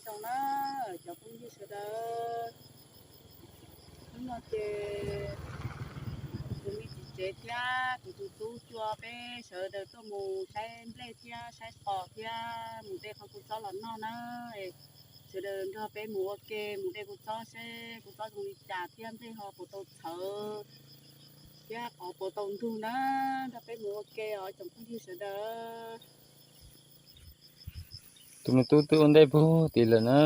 Zoo na, cov phooj ywg sawv daws, hnub no ces kuv tus me txiv tsev thiab kuv tus tub coj peb sawv daws tuaj mus saib nplej thiab saib qos thiab mus de qhov kua txob los noj na. Sawv daws nrog peb mus ua ke mus de kua txob seb kua txob zoo li cas thiab nplej ho puas tau txhawv thiab qos puas tau ntug na. Nrog peb mus ua ke os tsoom phooj ywg sawv daws. Tus me tub twb ua ntej puag tid lawm na,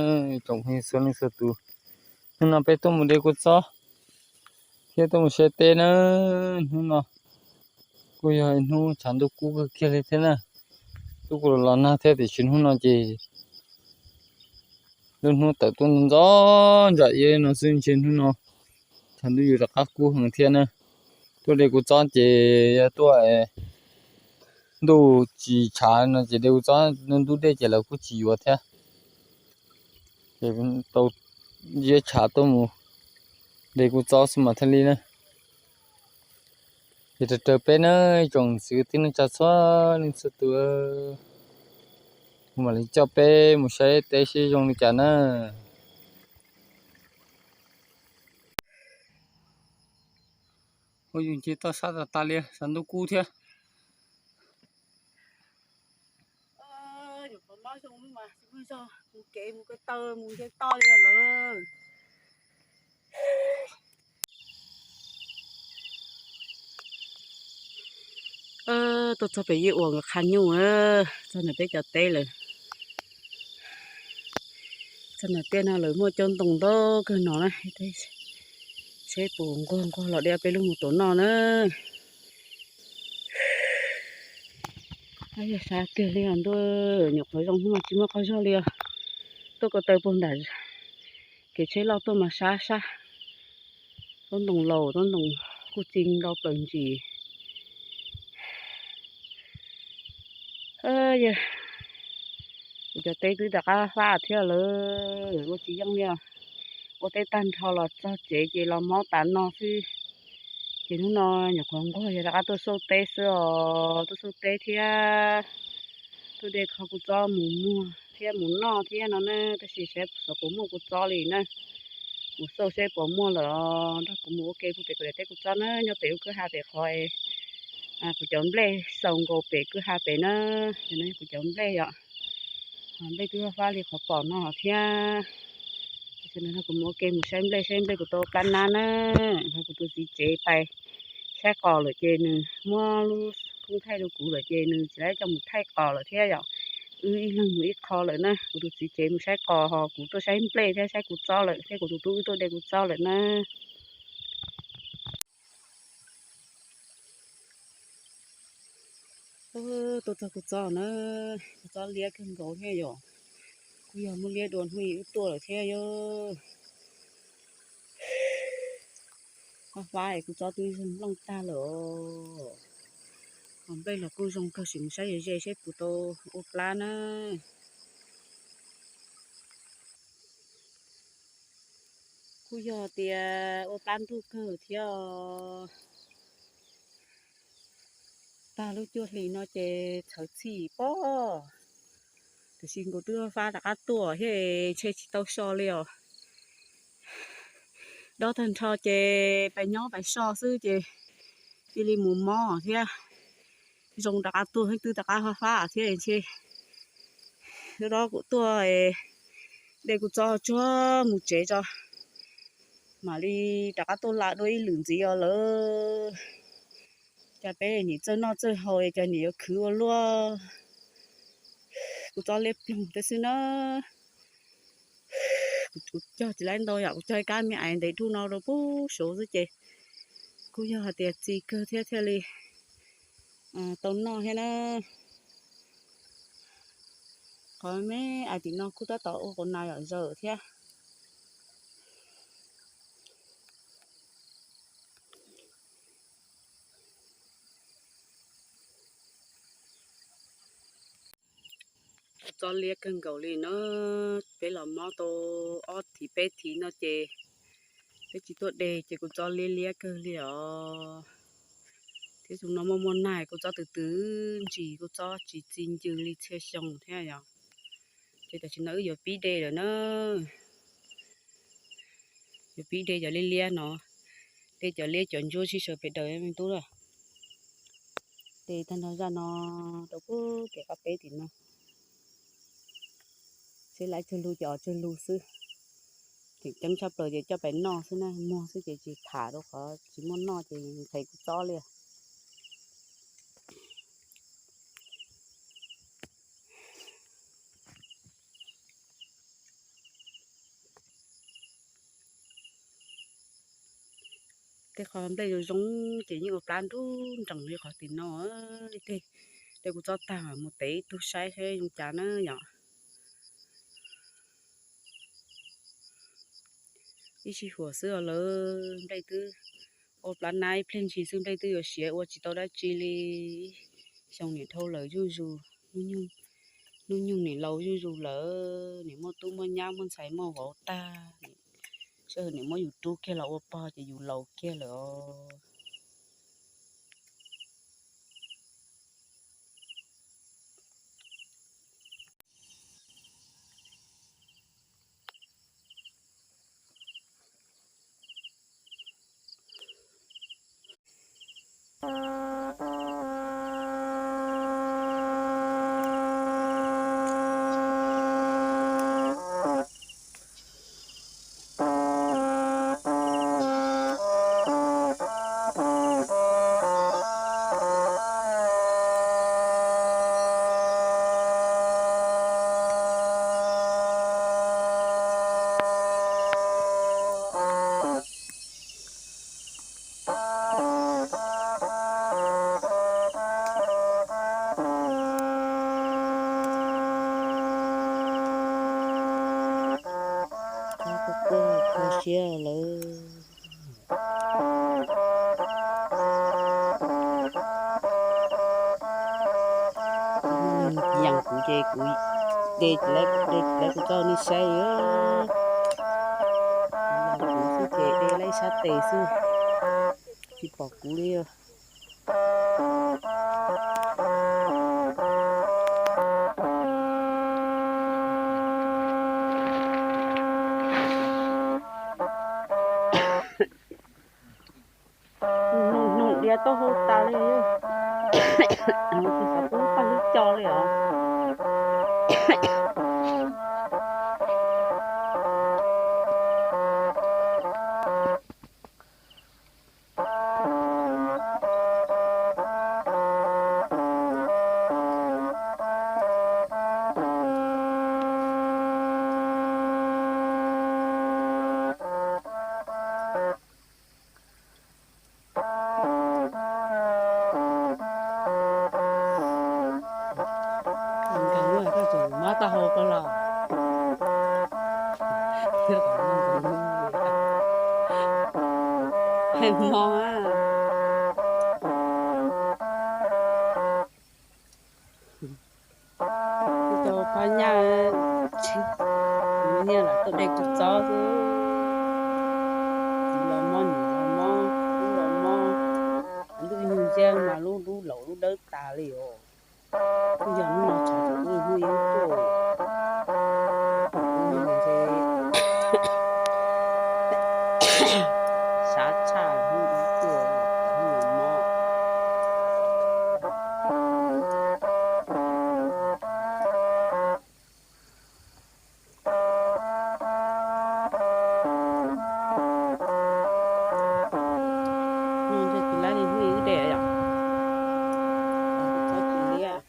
tsoom phooj ywg txhua leej txhua tus. Hnub no peb tuaj mus de kua txob thiab tuaj mus saib teb na. Hnub no kuj yog ib hnub tshav ntuj kub kawg kiag li thiab na. Twb kuj los nag thiab tiam sis hnub no ces lub hnub tawm tuaj ntxov ntxov ntsam iab no xwb ntshe hnub no tshav ntuj yuav rov qab kub heev thiab na. Tuaj de kua txob ces yog tuaj ntuj tsis tshav no ces de kua txob, ntuj dej ces lawv kuj tsis yuav thiab. Ces tau ziab tshav tuaj mus de kua txob xwb mas thiaj li na. Ces raws raws peb na, tsoom txiv kwv tij neej tsa txhua leej txhua tus, kuv mam li coj peb mus saib teb seb zoo li cas na. Ua yus nce toj sab tas tas li, tshav ntuj kub thiab. Nyuam qhuav mob zoo mas tsis muaj zog mus kev mus ko taw mus nce toj li lawm. Tuaj txog pem Yij Uas nkawd qha nyuj na, txog ntawm peb cov teb lawm. Txog ntawm tiaj no lawv muaj cov ntoo ntau kawg no na, seb puas nquag nquag los de peb lub mus tuav noj na. Yog sab kiag li os ntuj, nyuam qhuav zoo hnub mas tsis muaj qhov zog li os. Tuaj ko taw puag nram kev tsheb loj tuaj mas sab sab. Tsob ntoo laus tsob ntoo kuj txi ntau plaws ntsis. Yog kuv cov teb twb rov qab fab thiab lawm, ua tsis yeej li os. Ua teb tag nrho los txog tsev ces los mob tas no xwb. Ces hnub no nyuam qhuav nquag yog rov qab tuaj xauj teb xwb os, tuaj xauj teb thiab tuaj de qhov kua txob mus muag thiab mus noj thiab no na, tab sis saib xyov puas muaj kua txob li na. Mus xauj seb puas muaj lawm os, nrog kuv mus ua ke puag pem kuv daim teb kua txob na, nyob pem lub kwj ha pem qhov kuv cov nplej xaus nkaus pem kwj ha pem na. Yog no yog kuv cov nplej yom, nplej twb fab li qhov pom no thiab. Ces nrog kuv mus ua ke mus saib nplej, saib nplej kuv tau plab nab na, ho kuv tus txiv tsev pais saib qos lawm ces nws muab lub koob thaij rau kuv lawm ces nws tsis laib coj mus thaij qos lawm thiab yom. Wb ib leeg mus ib qho lawm na, kuv tus txiv tsev mus saib qos ho kuv tuaj saib nplej thiab saib kua txob lawm thiab kuv tus tub wb tuaj de kua txob lawm na. Tuaj txog kua txob na, kua txob liab kawg nkaus thiab yom. Kuj yog muaj liab dua hnub wb tuaj lawm thiab yom. Fab fab es kua txob twb zoo nplooj tag lawm os. Ho nplej los kuj zoo kawg, sim mus saib ze ze seb puas tau ua plab na. Kuj yog tias ua plab ntuj kawg thiab os. Tag lub cuaj hlis no ces txhawv txhim pob. Tiam sis nkaus twb fab rov qab tuaj thiab ntshe tsis tau so li os. Dob tag nrho ces pais nyob pais so xwb ces cia li mus mob thiab. Zoo rov qab tuaj twb rov qab fab fab thiab ntshe. Lub dob kuv tuaj de kuv txob tsuag mus tsev tso, mam li rov qab tuaj la dua ib lwm ntxiv os lawm. Cas peb niam txawj noj txawj haus cas niam yuav khwv ua luaj. Kuv txob liab ploog teb xwb na. Kuv cog tsis laib ntau yom, kuv cog ib kab me ais ntev dub no rau pub suav xwb ces kuj yog hais tias txi kawg thiab thiaj li tau noj thiab na. Qhov me ais tim no kuj tab tom ua qus nas yom zawm thiab. Kuv txob liab kawg nkaus li no, peb los mob tau ob thiv peb thiv no ces peb tsis tuaj de ces kuv txob liab liab kawg li os. Thiab xyoo no muaj muaj nag kuv txob twb twb ntsis, kuv txob tsis txi ncw li txhia xyoo thiab yom. Ces tam sim no wb yuav pib de lawm na. Yuav pib de cov liab liab no, de cov liab cov ntsuab sib sawv pem daws me tub na. De tag nrho zaj no rau puag pem qab peb tim no. Seb lawv tsawg lug ces tsawg lug xwb. Tseem ceeb tshaj plaws ces coj pais noj xwb na, muag xwb ces tsis tham rau qhov tsis muaj noj ces nqhis kuv txob li. Tej qhov nplej zoo zoo ces yeej ua plab nruj nrees li qhov tim no. Tej, tej kuv txob tag mus tev ib tug saib saib zoo cas na yom. Ib sij huam xwb os lawm, nplej twb ua plab nab ib pliag ntshis xwb nplej twb yuav siav ua tsis tau dab tsi li. Xyoo nim dhau lawm zuj zus, hnub nyoog nim laus zuj zus lawm, nim muaj tub muaj nyab muaj ntxhais muaj vauv tag, sij hawm nim muab yus rub kiag los ua pog ces yus laus kiag lawm os. Kho siab lawm. Yog kuv ces kuv de, de tsis tau kuv txoj nej saib. Yog kuv xwb ces de laib sab tes xwb, tsis pom kuv li. Hnub diav taub hau tas li. Xav pub paj hlwb co li os. Nkag lub koj tseem mob taub hau koj los. Mob. Cov phab nyaj, nyiaj lam tuaj de kuv txob xwb. Txiv los mob, niam los mob, tub los mob, ntuj nyuj yeeb mas lub dub laus lub dawb tas li os. Twb yog hnub no tshav tseem ib hnub yeeb tuaj, hnub no ntshe xav tshaj hnub ib tuaj, hnub no mob. Ntshe tsis laib li hnub ib de yom. Txhob tsis liab.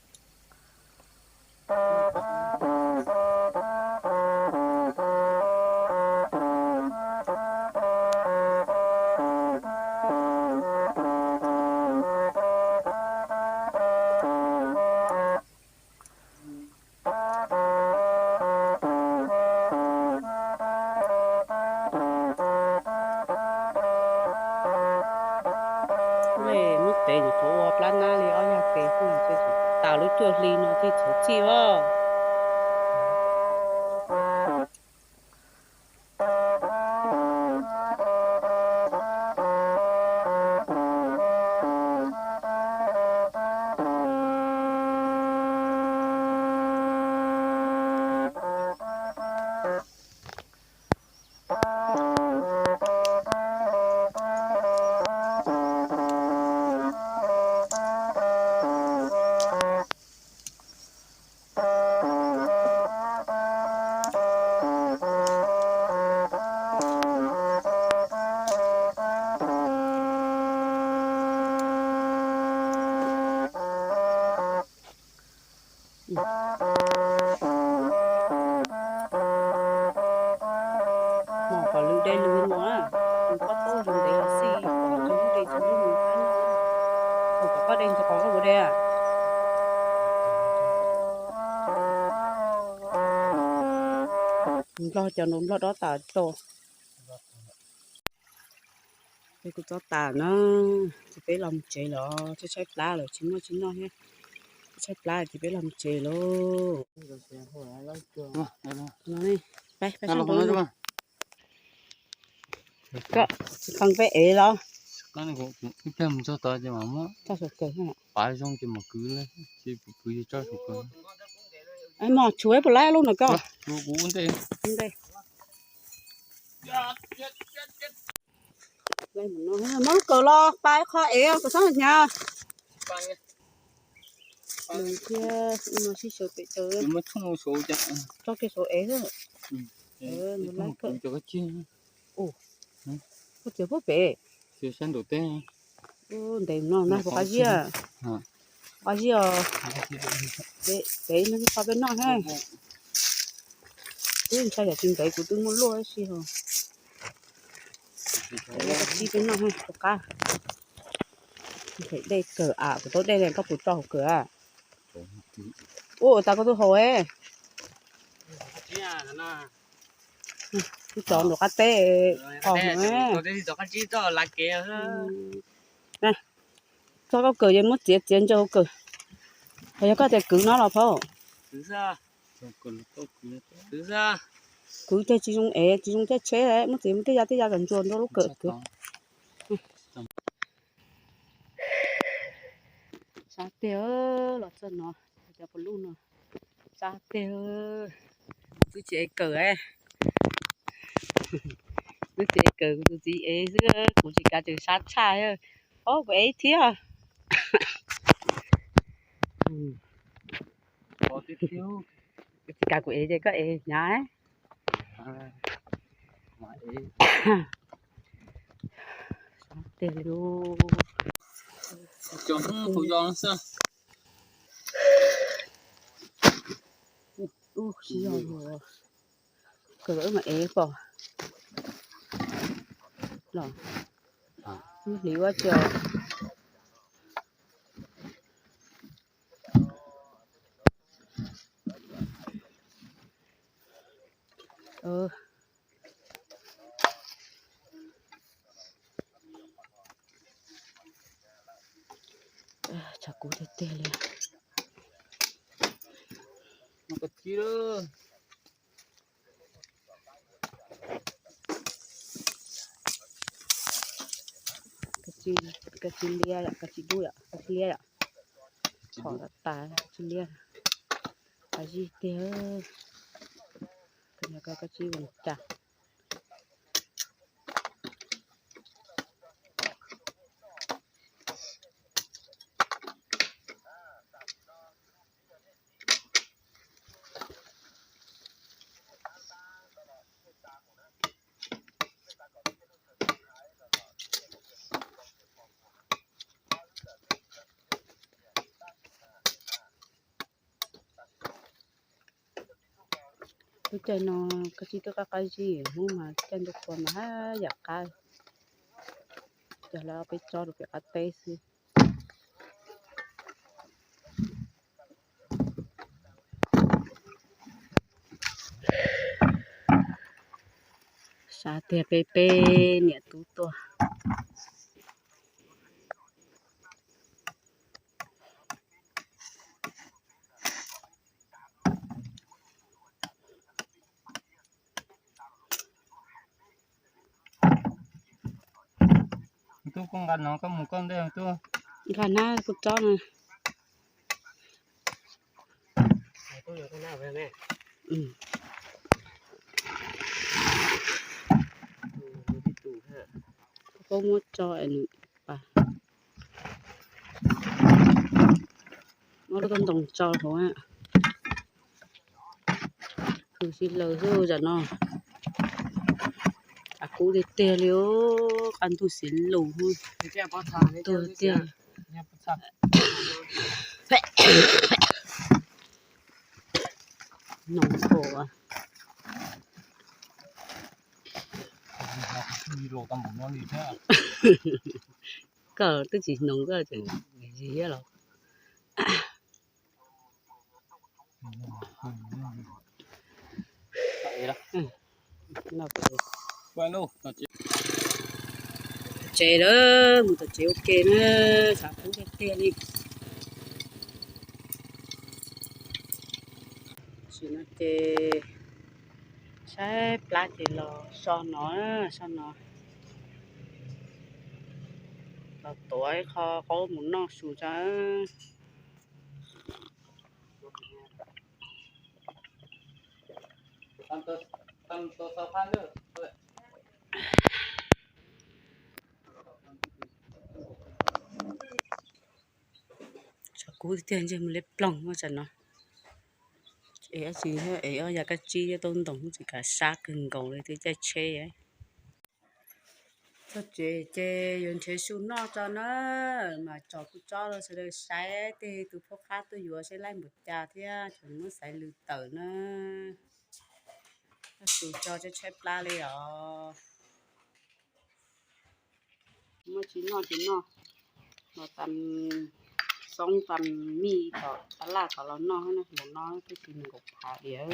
Muab tev nyuam qhuav ua plab nab li ob yag kev xwb, tas lub cuaj hli no thiaj txhuv txhij os. de lug mus na, nws pob taub zoo ntev los xij, kom lub de tsis lub mus qab noj, kom koj de ntsis qhov koj ua de. Nplog cov nrog nplog dob tas tso. Peb kuj txob tas na, ces peb los mus tsev los, tshaib tshaib plab lawm tsis muaj tsis noj thiab. Tshaib plab ces peb los mus tsev lauj. Peb peb sab nraud. Koj tsis qee peb ev los? Ib pliag mus txog tod ces mam muab, txog saum kawg, pav zoo ces mam kwv, ces kwv txog saum kawg. Mos tshuav puas laib lub no koj? Kuv ua ntej. Muab lub kawm los pav qho ev kom txhob hnyav. Thiab no sib sau pem tsaws, tso kiag saum ev xwb. Nws laib kawg. Koj txiav puag pem, sab nraum teb. Ntev no na puas qab ziab? Qab ziab os. Peb no qho peb noj thiab. Twb ntshai yam tsis ntev kuv twb muab luaj ib si os. Peb qab tsib peb noj thiab puas qab. Nqhis dej kawg am, kuv tau dej li koj puas tso hauv kawg a? Ua tas koj twb haus e. Kuv tso nram qab teb, qos mus. Txog koj kawm ces muab txiav txiav ntsaws hauv kawm. Hos yog koj tias kwv no los phauj? Kwv tiag tsis zoo ev, tsis zoo thiaj tsheb, muab txiav mus tej ya tej ya kom ntsuas nrog lub kawm kwv. Sab tiag los txog no, cov pos lub no sab tiag. Twb tsis ev kawm, twb tsis ev kawm, kuv tus txiv ev xwb, kuv tsis kav, tseem sab tshaj. Ob, kuv ev thiab. Kuv tsis kav, kuv ev ces koj ev hnyav. Sab tiag li. Ub, sib zog, kawm wb mam ev pom los. Hliv ua tso. Tshav kub tiag tiag li. Kab tsib liab yom, kab tsib dub yom, kab tsib liab yom. Qhov tas kab tsib liab. Qab zib tiag. Kab tsib voos cas. Lub caij no kab tsib twb qab qab zib, hnub mas caij ntuj qhua mas haj yam qab. Cog lawv peb tsob rau pem qab teb xwb. Sab tiag, peb peb niam tub tuaj. Tub, koj nqa no koj mus koj ntej tub. Nqa hnab kuv tsob na. Koj muab tso es nws pas. Muab lub toj ntoo tso hauv. Khwv si laws xwb zam no. Tshav kub tiag tiag li, qab ntuj xiav lus tuag tiag. Noog pom. Koj twb tsis hnoos koj tseem zis thiab los. Tom tsev lawm, mus tom tsev ua ke na, tshav kub tiag tiag li. Tam sim no ces saib plab ces los so no, so no los tuav ib qho qaub mus noj su tso. Tshav kub tiag, ntsej muag liab ploog tam no. Es ob tsis es ob yav kab tsib thiab tau ntoos tsis kav sab kawg nkaus li twb caij tsheb. Txog tsev ces yuav nrhiav su noj tso na, mas tso kuv tsob rau sawv daws saib tej tus phuab qab tuaj yuav saib laib npaum cas thiab tseem muab xaiv lws tawm na. Su tso tshaib tshaib plab li os. Muab tsis noj tsis noj, los tas xoob tas mij tom tab laj tom los noj na, npaum no twb tsis nkaum phav diam.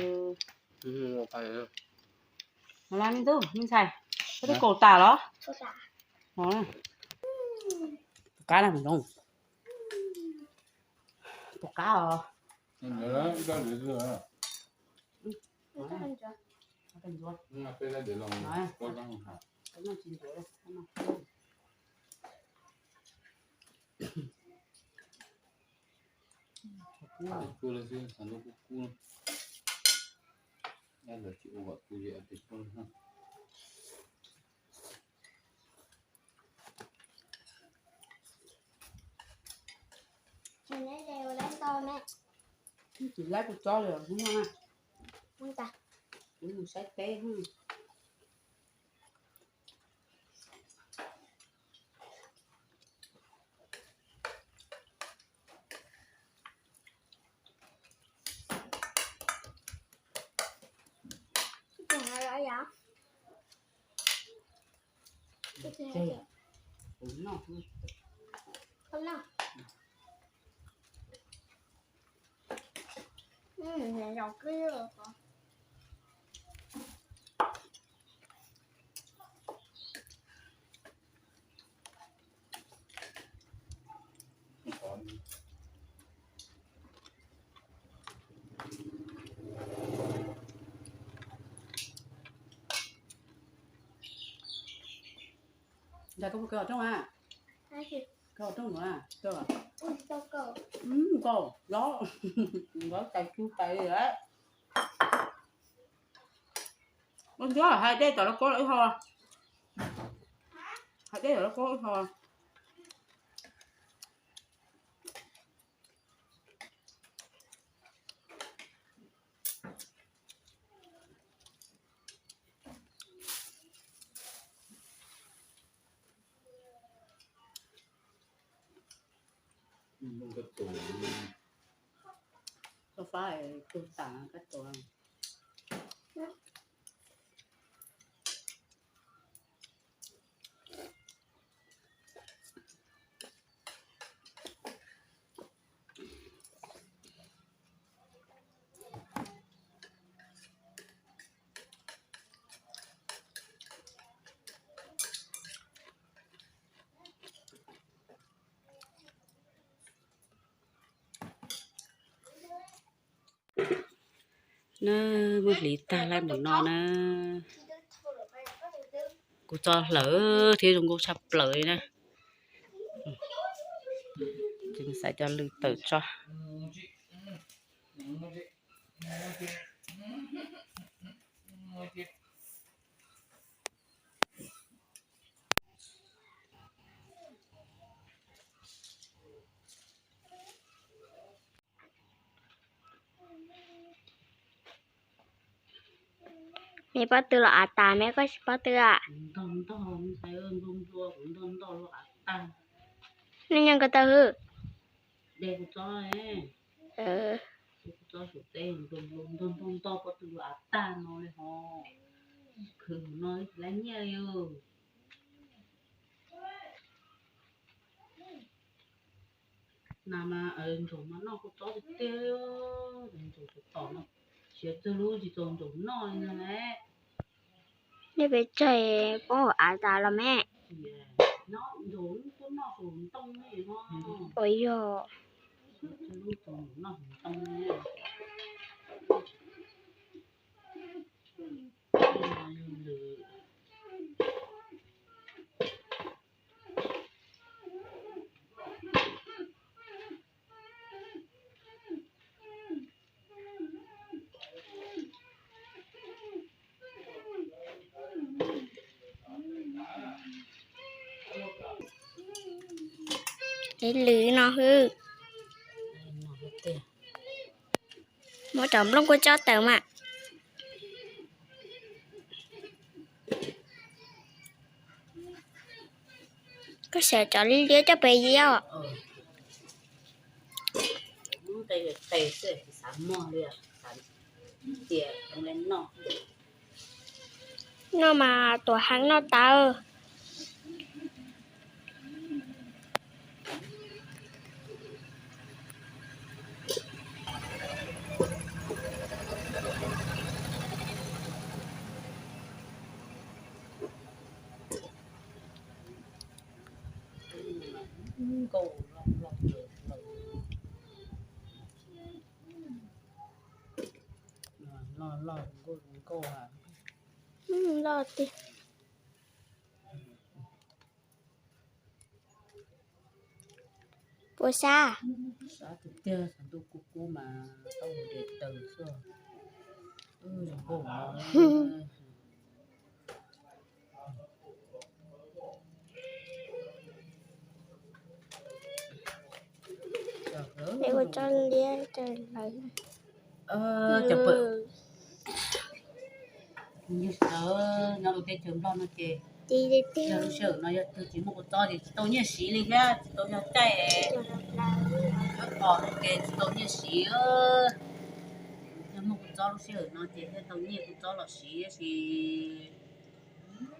Los me tub me ntxhais, koj twb kaus tas los? Tus qab na, tus qab os. Tsis laib kuv tsob li os, hnub no na. Kuv mus saib teb. Ntawd koj puas kawg hauv rooj a? Kawg hauv rooj nuav a? Kawg. Nkauj los, nkauj tais tsu tais lawm. Ua ntsuab hais dej tom lauj kaub los ib ho. Hais dej tom lauj kaub ib ho. Koj fab tug tas kab tua. Na, muab hliv tag lawm ntawm no na. Kuv tso hlawv thiab zoo nkauj tshaj plaws li na. Ces xaiv cov lws tawm tso. Me pob tw los av tas me, koj tsis pob tw a? Nej nyob ko taw hwb. Ntog ntog pob tw los av tag no li ho. Khwv hauv no tsis lab nyiaj li os. Nas mas ntsaum mas noj kua txob tiag tiag, ntsaum tom tom no, siav txog lub tsis txaus ntsaum noj li no ne. Nej pes tsawg poob hauv av tas los me? Ntsaum tuaj noj hauv ntoo ne. Ua yog. Ib lwm no hwb. Muab cov nplooj kua txob tawm mas. Koj xav cov liab liab coj pem yos. Noj mas tuam heev noj tawv. Loj tiag. Puas sab? Sab tiag tiag, ntuj kub kub mas tau mus de taws xwb. Zoo nkauj. Peb ua tsob liab rau lawv. Nyob lub teb chaws Nplog no ces yog lub sij hawm no yog tus tsis muaj kua txob ces tsis tau nyiaj siv li thiab, tsis tau yog caij, qhov no ces tsis tau nyiaj siv. Yog muaj kua txob lub sij hawm no ces thiaj tau nyiaj kua txob los siv, tab sis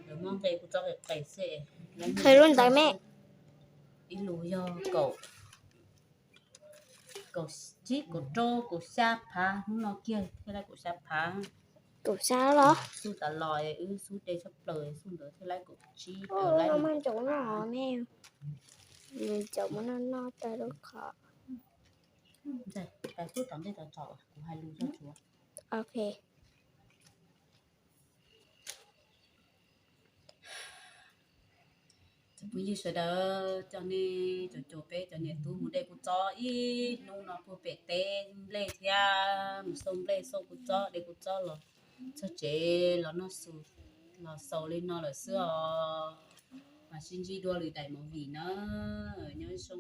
lawv muab nqe kua txob qis qis xwb. Qhia lub ntawd me. Ib lus yog kaum, kaum tsib, kaum rau, kaum xya phav, hnub no kiag thiaj li kaum xya phav. Kaum xya los? Xub tas los wb xub de tshaj plaws xub ntawd thiaj li kaum tsib. Ntsaum no me, ntsaum muab noj noj tag lub qhov. Tais xub tom ntej tau tso kuv hais lus tso tsuav. Ok. Tsoom phooj ywg sawv daws, coj nej cov caum peb cov niam tub mus de kua txob ib hnub no puag pem teb nplej thiab mus xauj nplej xauj kua txob de kua txob los txog tsev los noj su los xaus li no lawm xwb os. Mam sib ntsib dua lwm daim movie na. Nyob zoo.